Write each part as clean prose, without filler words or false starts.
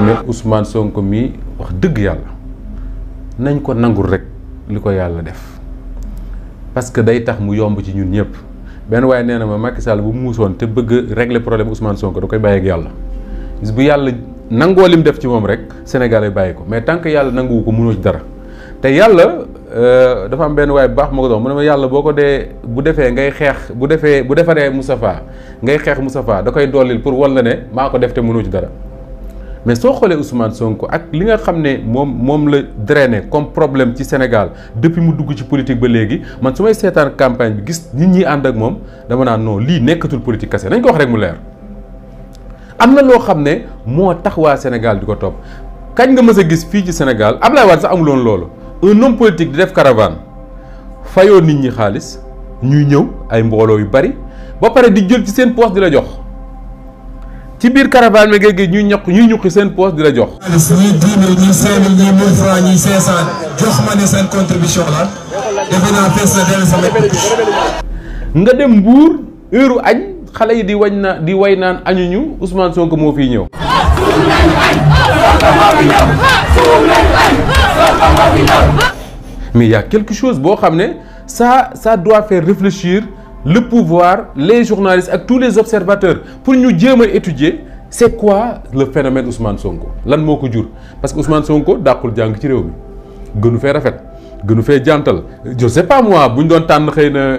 mais Ousmane Sonko mi wax dëgg yàlla nañ ko nangul rek li ko yàlla def parce que day tax mu yomb ci ñun ñëpp benn waaye nee na ma Macky Sall bu muusoon te bëgg régler problème Ousmane Sonko da koy bàyyi ak yàlla bis bu yàlla nangoo lim def ci moom rek Sénégal ay bàyyi ko mais tant que yàlla nanguwu ko mënoo ci dara te yàlla dafa am benn waaye bu baax ma ko doon mu ne ma yàlla boo ko dee bu defee ngay xeex bu defaree Moustapha ngay xeex Moustapha da koy dollil pour wan la ne maa ko def te mënoo ci dara mais soo xoolee Ousmane Sonko ak li nga xam ne moom la drainé comme problème ci Sénégal depuis mu dugg ci politique ba léegi man su may seetaan campagne bi gis nit ñi ànd ak moom dama naan non lii nekkatul politique kese nañ ko wax rek mu leer am na loo xam ne moo tax waa Sénégal di ko topp kañ nga mës a gis fii ci Sénégal Abdoulaye Wade sax amuloon loolu un homme politique di def caravane fayoo nit ñi xaalis ñuy ñëw ay mbooloo yu bari ba pare di jël ci seen poste di la jox ci biir caravane bi ngay gis ñuy ñuqi seen poste di la jox. ñii 10 000 ñii 5 000 ñii 1000 francs ñii 500 jox ma ne seen contribution la defe naa fees na dellu sama. nga dem Mbuur heure añ xale yi di way naan añuñu Ousmane Sonko moo fiy ñëw. mais il y a quelque chose boo xam ne ça doit faire réfléchir le pouvoir les journalistes ak tous les observateurs pour ñu jéem a étudier c'est quoi le phénomène Ousmane Sonko lan moo ko jur parce que Ousmane Sonko dàqul jàng ci réew mi gënu fee rafet gënu fee jantal je sais pas moi bu ñu doon tànn xëy na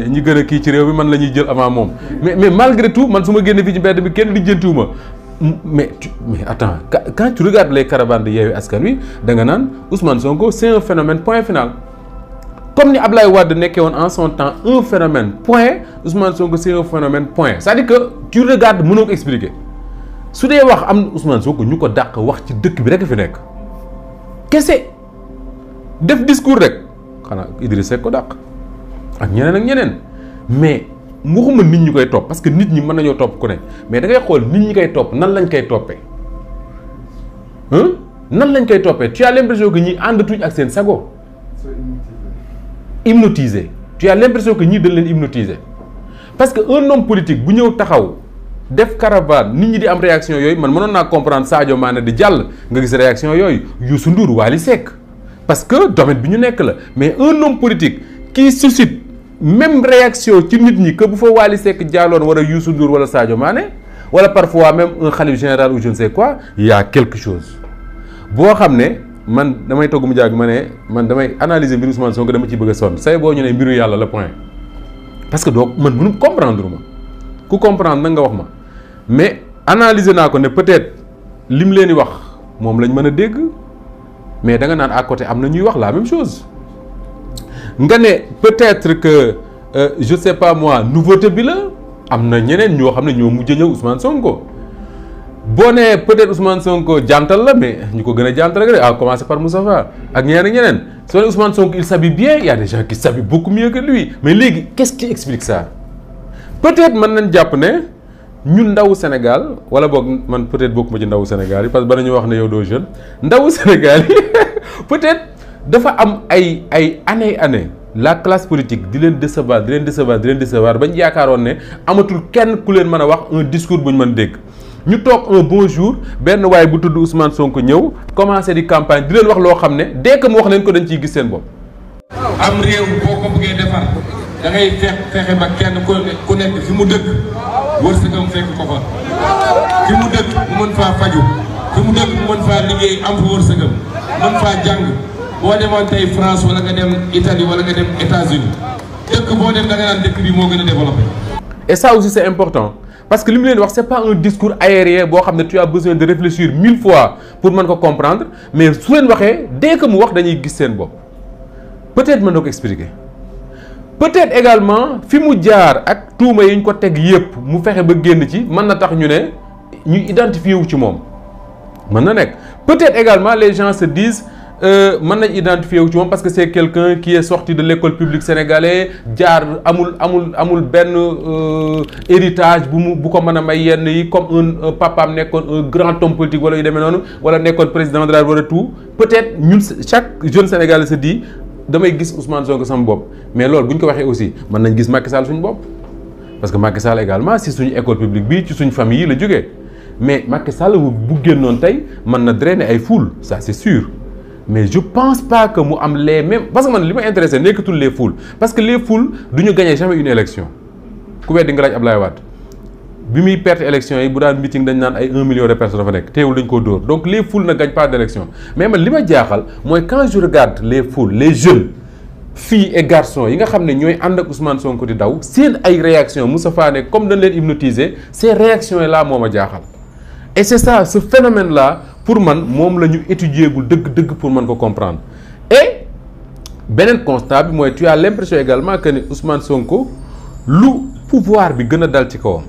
ñi gën a kii ci réew mi man la ñuy jël avant moom mais malgré tout man su ma génnee fii ci mbedd bi kenn lijjantiwuma mais attends quand tu regardes les caravanes de Yewwi Askan Wi da nga naan Ousmane Sonko c'est un phénomène point final comme ni Ablaye Wade nekkee woon en son temps un phénomène point Ousmane Sonko c'est un phénomène point c'est-à-dire que tu regardes mënoo ko expliquer su dee wax am Ousmane Sonko ñu ko dàq wax ci dëkk bi rek fi nekk kese def discours rek xanaa Idriss Seck ko dàq ak ñeneen mais waxuma nit ñi koy topp parce que nit ñi mën nañoo topp ku ne mais da ngay xool nit ñi koy topp nan lañ koy toppee nan lañ koy toppee tu as l'impression que ñi àndatuñ ak seen sago. Hypnotisé tu as l'impression que ñii dañ leen hypnotiser parce que un homme politique bu ñëw taxaw def caravane nit ñi di am réaction yooyu man mënoon naa comprendre Sadio Mané di jàll nga gis réaction yooyu Youssou Ndour Wally Seck parce que domaine bi ñu nekk la mais un homme politique qui suscite même réaction ci nit ñi que bu fa Wally Seck jàlloon wala Youssou Ndour wala Sadio Mané wala parfois même un khalife général ou je ne sais quoi il y a quelque chose boo xam ne man damay togg mu jàgg ma ne man damay analyser mbiru Ousmane Sonko dama ciy bëgg a sonn say boo ñu ne mbiru yàlla la point parce que donc man mënu comprendre ma ku comprendre nag nga wax ma mais analyser naa ko ne peut-être lim leen di wax moom lañ mën a dégg mais da nga naan à côté am na ñuy wax la même chose nga ne peut-être que je sais pas moi nouveauté bi la am na ñeneen ñoo xam ne ñoo mujj ñëw Ousmane Sonko. boo nee peut-être Ousmane Sonko jantal la mais ñu ko gën a jantal rek à commencer par Moustapha ak ñeneen soo nee Ousmane Sonko il s'habille bien il y a des gens qui s'habillent beaucoup mieux que lui mais léegi qu'est-ce qui explique ça peut-être mën nañ jàpp ne ñun ndawu Sénégal wala boog man peut-être bokkuma ci ndawu Sénégal yi parce que ba nañu wax ne yow doo jeune ndawu Sénégal yi peut-être dafa am ay année la classe politique di leen décevoir bañ yaakaaroon ne amatul kenn ku leen mën a wax un discours bu ñu mën dégg ñu toog un bon jour benn waaye bu tudd Ousmane Sonko ñëw commencé di campagne di leen wax loo xam ne dès que mu wax leen ko dañ ciy gis seen bopp. am réew boo ko bëggee defar da ngay fexe ba kenn ku nekk fi mu dëkk wërsëgam fekk ko fa fi mu dëkk mu mën faa faju fi mu dëkk mu mën faa liggéey am fa wërsëgam mën faa jàng boo demoon tey France wala nga dem Italie wala nga dem États-Unis dëkk boo dem da nga naan dëkk bi moo gën a développé. et ça aussi c'est important. parce que li mu leen wax c'est pas un discours aérien boo xam ne tu as besoin de réfléchir 1000 fois pour mën ko comprendre mais su leen waxee dès que mu wax dañuy gis seen bopp peut-être mën na ko expliquer peut-être également fi mu jaar ak tuuma yi ñu ko teg yépp mu fexe ba génn ci mën na tax ñu ne ñu identifier wu ci moom mën na nekk peut-être également les gens se disent mën nañ identifier wu ci moom parce que c'est quelqu'un qui est sorti de l'école publique sénégalaise jaar amul benn héritage bu ko mën a may yenn yi comme un papaam nekkoon un grand homme politique wala yu demee noonu wala nekkoon président de la République tout peut-être ñun chaque jeune sénégalais se dit damay gis Ousmane Sonko sama bopp mais loolu bu ñu ko waxee aussi mën nañ gis Macky Sall suñu bopp parce que Macky Sall également si suñu école publique bi ci suñu famille yi la jógee mais Macky Sall bu génnoon tey mën na drainer ay foule ça c'est sûr mais je pense pas que mu am les mêmes parce que man li ma intéressé nekkatul les foules parce que les foules du ñu gagner jamais une élection ku weddi nga laaj Ablaye Wade bi muy perte élection yi bu daan meeting dañ naan ay 1 million de personnes dafa nekk teewul dañ koo dóor donc les foules ne gagnent pas d'élection mais man li ma jaaxal mooy quand je regarde les foules les jeunes filles et garçons yi nga xam ne ñooy ànd ak Ousmane Sonko di daw seen ay réactions Moustapha ne comme dañ leen hypnotiser ces réactions yi là moo ma jaaxal et c'est ça ce phénomène là pour man moom la ñu étudier gul dëgg-dëgg pour mën ko comprendre et beneen constat bi mooy tu as l'impression également que ni Ousmane Sonko lu pouvoir bi gën a dal ci kawam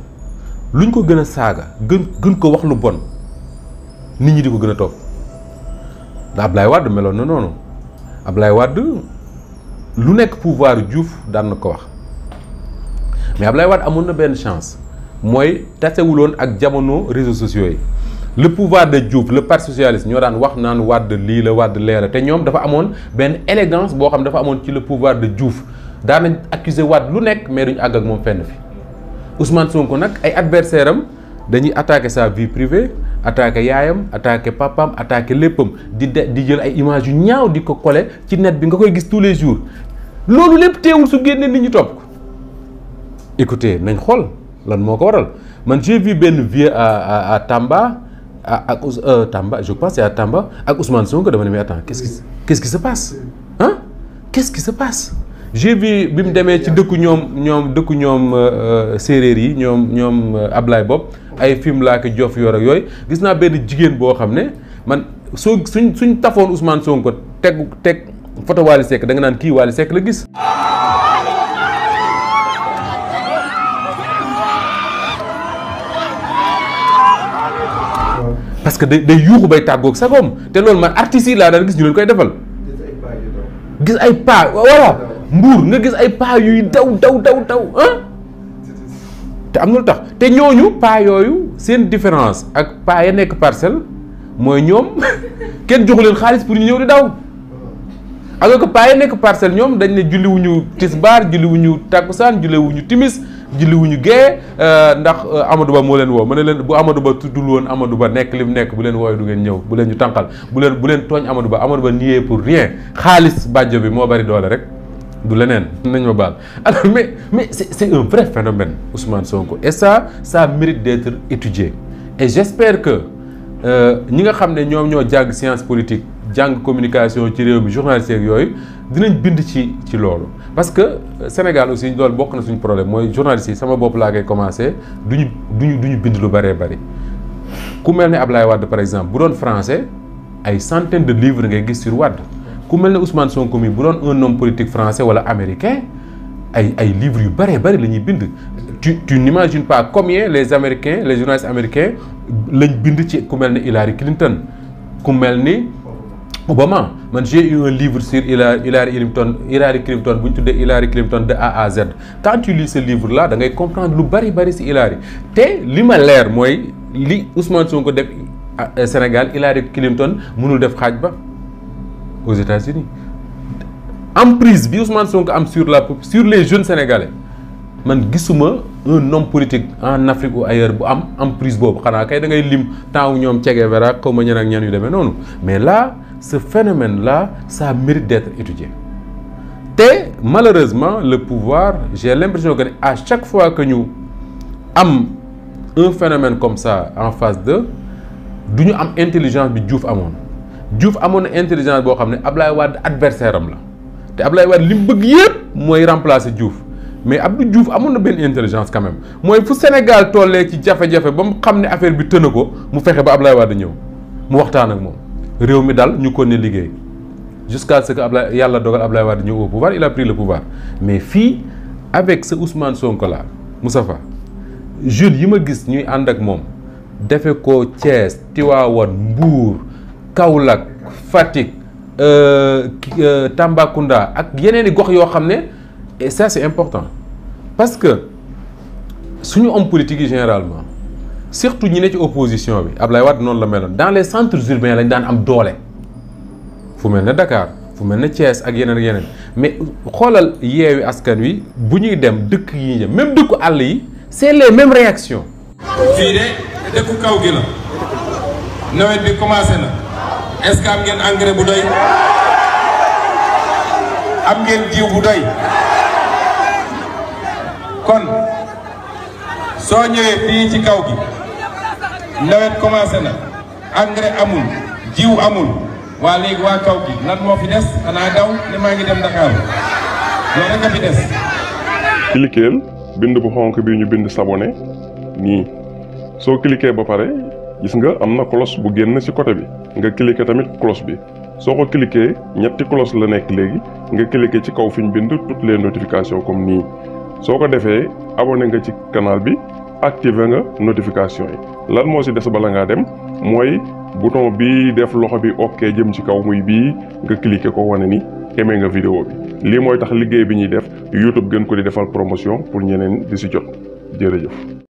luñ ko gën a saaga gën ko wax lu bon nit ñi di ko gën a topp da Ablaye Wade meloon na noonu Ablaye Wade lu nekk pouvoir Diouf daan na ko wax mais Ablaye Wade amoon na benn chance mooy tasewuloon ak jamono réseaux sociaux yi le pouvoir de Diouf le parti socialiste ñoo daan wax naan Wade lii la Wade lee la te ñoom dafa amoon benn élégance boo xam dafa amoon ci le pouvoir de Diouf daan nañ accuser Wade lu nekk mais duñu àgg ak moom fenn fi Ousmane Sonko nag ay adversaire am dañuy attaquer sa vie privée attaquer yaayam attaquer papaam attaquer léppam di jël ay images yu ñaaw di ko coller ci net bi nga koy gis tous les jours loolu lépp teewul su génnee nit ñi topp ko écoutez nañ xool lan moo ko waral man j'ai vu benn vieux à Tamba ak Tamba je pense c'est à Tamba ak Ousmane Sonko dama ne mais attends qu'est-ce qui se passe hein qu'est-ce qui se passe j'ai vu bi mu demee ci dëkku ñoom séeréer yi ñoom Ablaye Bob ay film laa ko jof yor ak yooyu gis naa benn jigéen boo xam ne man suñ tafoon Ousmane Sonko teg photo Wally Seck da nga naan kii Wally Seck la gis. parce que day yuuxu bay tàggoog sagoom te loolu man artistes yi laa daan gis ñu leen koy defal. gis ay pas voilà. Mbuur nga gis ay paa yuy daw ah te am na lu tax te ñooñu paa yooyu seen différence ak paa ya nekk parcelle mooy ñoom kenn joxu leen xaalis pour ñu ñëw di daw alors que paa ya nekk parcelle ñoom dañ ne julliwuñu tisbaar julliwuñu takkusaan julliwuñu timis julliwuñu gee ndax Amadou Ba moo leen woo ma ne leen bu Amadou Ba tuddul woon Amadou Ba nekk li mu nekk bu leen wooye du ngeen ñëw bu leen ñu tànqal bu leen tooñ Amadou Ba nié pour rien xaalis bàjjo bi moo bari doole rek du leneen nañ ma baal alors mais c'est un vrai phénomène Ousmane Sonko et ça mérite d'être étudié et j'espère que ñi nga xam ne ñoom ñoo jàng science politique jàng communication ci réew mi journaliste yeeg yooyu dinañ bind ci loolu parce que Sénégal aussi loolu bokk na suñu problème mooy journaliste yi sama bopp laa koy commencé duñu bind lu bëree bëri ku mel ne Ablaye Wade par exemple bu doon français ay centaines de livres ngay gis sur Wade ku mel ne Ousmane Sonko mi bu doon un homme politique français wala américain ay livres yu bëree bëri la ñuy bind tu n'imagines pas combien les journalistes américains lañ bind ci ku mel ne Hillary Clinton ku mel ni Obama man j'ai eu un livre sur Hillary Clinton bu ñu tuddee Hillary Clinton de A à Z quand tu lis ce livre là da ngay comprendre lu bari ci Hillary te li ma leer mooy li Ousmane Sonko def Sénégal Hillary Clinton mënul def xaaj ba aux États-Unis emprise bi Ousmane Sonko am sur les jeunes sénégalais man gisuma un homme politique en Afrique ou ailleurs bu am emprise boobu xanaa kay da ngay lim temps ñoom Che Guevara xaw ma ñan ak ñan yu demee noonu mais là ce phénomène là ça mérite d'être étudié te malheureusement le pouvoir j'ai l'impression que à chaque fois que ñu am un phénomène comme ça en face d'eux du ñu am intelligence bi Diouf amoon na intelligence boo xam ne Ablaye Wade adversaire am la te Ablaye Wade li mu bëgg yëpp mooy remplacer Diouf mais Abdou Diouf amoon na benn intelligence quand même mooy fu Sénégal tollee ci jafe-jafe ba mu xam ne affaire bi tëna ko mu fexe ba Ablaye Wade ñëw mu waxtaan ak moom réew mi dal ñu ko ne liggéey jusqu'à ce que yàlla dogal Ablaye Wade ñëw au pouvoir il a pris le pouvoir mais fii avec ce Ousmane Sonko là Moustapha jeunes yi ma gis ñuy ànd ak moom defe ko Thiès Tivaouane Mbour Kaolack Fatick Tambacounda ak yeneen i gox yoo xam ne et ça c'est important parce que suñu homme politique yi généralement surtout ñi ne ci opposition bi Ablaye Wade noonu la meloon dans les centres urbains lañ daan am doole fu mel ne Dakar fu mel ne Thiès ak yeneen mais xoolal Yewwi Askan Wi bu ñuy dem dëkk yi ñuy dem même dëkku àll yi c'est les mêmes réactions fii de dëkku kaw gi la nawet bi commencé na est-ce que am ngeen engrais bu doy am ngeen jiw bu doy kon soo ñëwee fii ci kaw gi nawet commencé na engrais amul jiw amul waa léegi waa kaw gi lan moo fi des xanaa daw ni maa ngi dem Dakar loolu rek a fi des. cliqueel bind bu xonk bi ñu bind s'abonner nii soo cliquer ba pare gis nga am na cloche bu génn ci côté bi nga cliquer tamit cloche bi soo ko cliquer ñetti cloche la nekk léegi nga cliquer ci kaw fi ñu bind toutes les notifications comme nii soo ko defee abonné nga ci canal bi activer nga notification yi lan moo ci des bala ngaa dem mooy bouton bi def loxo bi ok jëm ci kaw muy bii nga cliquer ko wane ni aimé nga vidéo bi lii mooy tax liggéey bi ñuy def YouTube gën ko di defal promotion pour ñeneen di ci jot jërëjëf.